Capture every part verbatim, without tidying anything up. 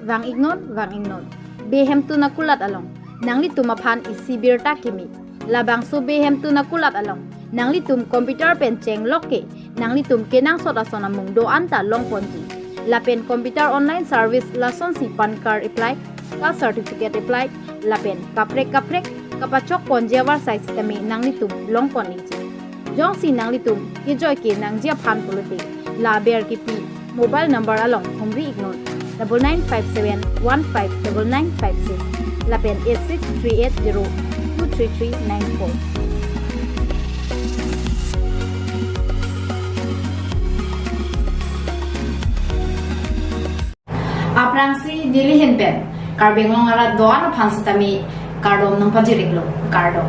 Vang-iknon, vang-iknon. Behemtun akulat along nanglitum aphan isi birta kimi. Labangso behemtun akulat along nanglitum computer pen chenglok ke nanglitum kenangsot ason amung do-an ta longponji. Lapen computer online service lasonsi PAN card apply, caste certificate apply, lapen kaprek kaprek kapachokponji avarsai sitame nanglitum longpon-ikji. Jongsi nanglitum kejoi ke nangji aphan pulote, la aber kipi mobile number along humri-iknon, double nine five seven one five double nine five six lapen eight six three eight zero two three three nine four. Aphrangsi neli ahin pen Karbi Anglong arat do-an aphan sitame kardom nangpajir-iklo, kardom.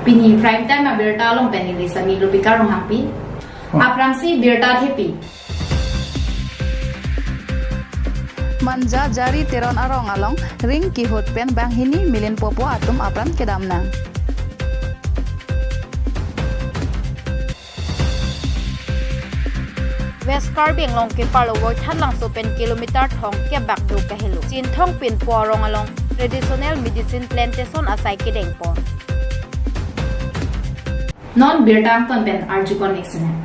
Pini prime time abirta along pen neli sami Rupika Ronghangpi. Aphrangsi birta thepi. Manja Jari Teron arong along ring kihut pen banghini milin popo atum apran kedam nang. West Karbi Anglong keparlo Voithalangso pen kilometer thomkep bak do kahelo Chinthong Pinpo arong along traditional medicine plantation asai kedengpon. Non birta angton pen arjupon-ik sinang.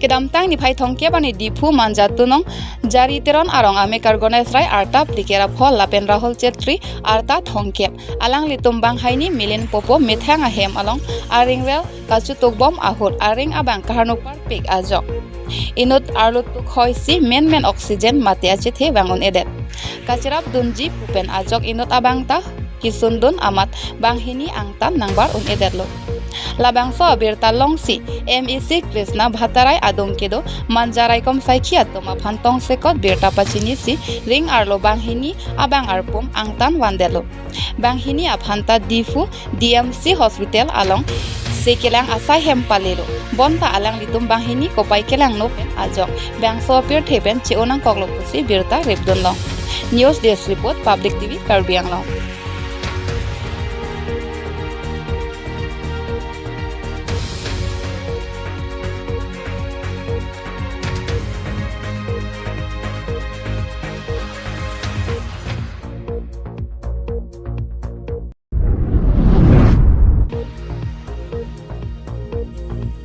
Kedamtang niphai thomkep arni Diphu Manja Tunong Jari Teron arong amekar Ganesh Rai arta phlikep ra phol lapen Rahul Chetri arta thomkep, alanglitum banghini milin popo methang ahem along aring well kachetukbom ahut aring abang kaharnuk parpik ajok inut arlo tuk hoisi menmen oxygen mate achethe vang un-edet. Kacherapdunji pu pen ajok inut abang ta kisundun amat banghini angtan nangbar un-edetlo. Labangso abirta longsi M A C Krishna Bhattarai adung kedo Manja Raikom Saikhi atum aphan tongsekot birta pachinisi ring arlo banghini abang arpum angtan vandetlo. Banghini aphan ta Diphu D M C Hospital along se kelang asai hem palelo. Bonta alanglitum banghini kopai kelangno pen ajok bangso apirthe pen che-o nangkoklo pusi birta ripdunlong. News Desk Report, Public T V, Karbi Anglong.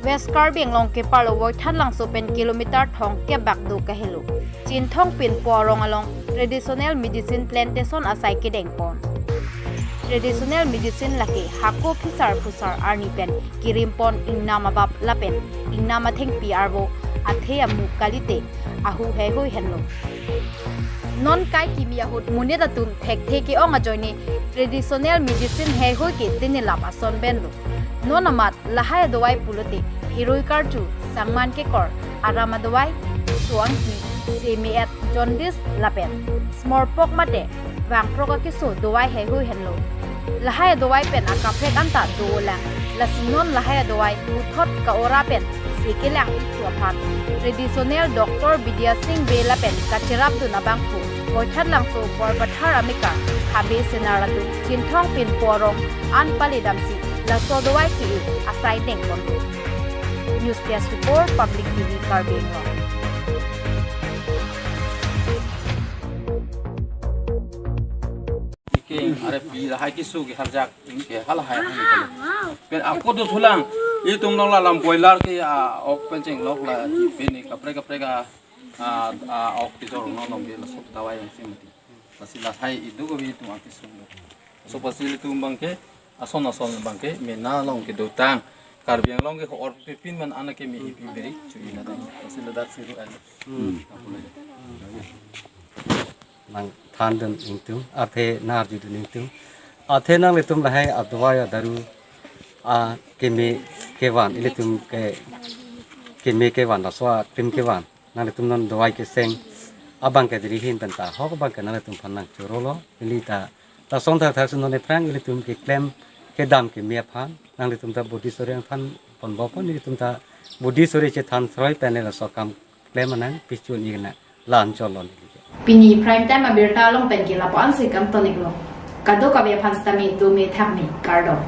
West Karbi Anglong keparlo Voithalangso pen kilometer thomkep bak do kahelo Chinthong Pinpo arong along traditional medicine plantation asai kedengpon. Traditional medicine lake hako phisar phusar arni pen kirimpon ingnam abap lapen ingnam athengpi arvo athe amu kalite ahu heihui henlo. Non kai kimi ahut monit atum thekthe ke-ong ajoine traditional medicine heihui ke tenelap ason benlo. Non amat lahai adawai pulote hirui karju, sangman kekor, aram adawai, soangki, seme-et, jaundice lapen smallpox mate vangprok akeso dawai heihui henlo. Lahai adawai pen akaprek anta dolang. Lasi non lahai adawai puthot ka-ora pen se kelang-ik thu aphan traditional doctor Bidya Singh Bey lapen kacherapdun abangphu Voithalangso Borpathar amekar Habe Senar atum Chinthong Pinpo arong an pale damsi laso dawai ke-e asai dengponlo. News Desk Report, Public T V, Karbi Anglong. Iking are pi lahai keso ke harjak ingke halahai hang kali. Pen ako do sulang itum nong la lam boiler ke a ok pen chenglok la pini kaprek kaprek a a a ok kejor nong nong ke laso dawai yang si mati. Lasi lahai idu ko itum akesung. So pasi itum abangke ason ason abangke mena along kedotang Karbi Anglong ke ho-or pipin man anak ke mehi piberi chui na dang. Pasi ladak siru an. Nangthandun ingtung, athe narjudun ingtung. Athe nanglitum lahai adawai adaru a keme kevan, ilitum ke keme kevan, laso a krim kevan. Nanglitum non dawai keseng abangke diri ahin pen ta hok abangke nanglitum aphan nangchorolo. Ili ta lason thakthak si non ephrang ilitum keklem kedam keme aphan nanglitum ta bodi sore aphan ponbopon, ilitum ta bodi sore chethan sroi pen laso akam klem anang pichun-ik na la-an cholo neli. Pini prime time abirta along pen ke lapu-an si kangton-iklo. Kadokave aphan sitame dome thakme, kardom.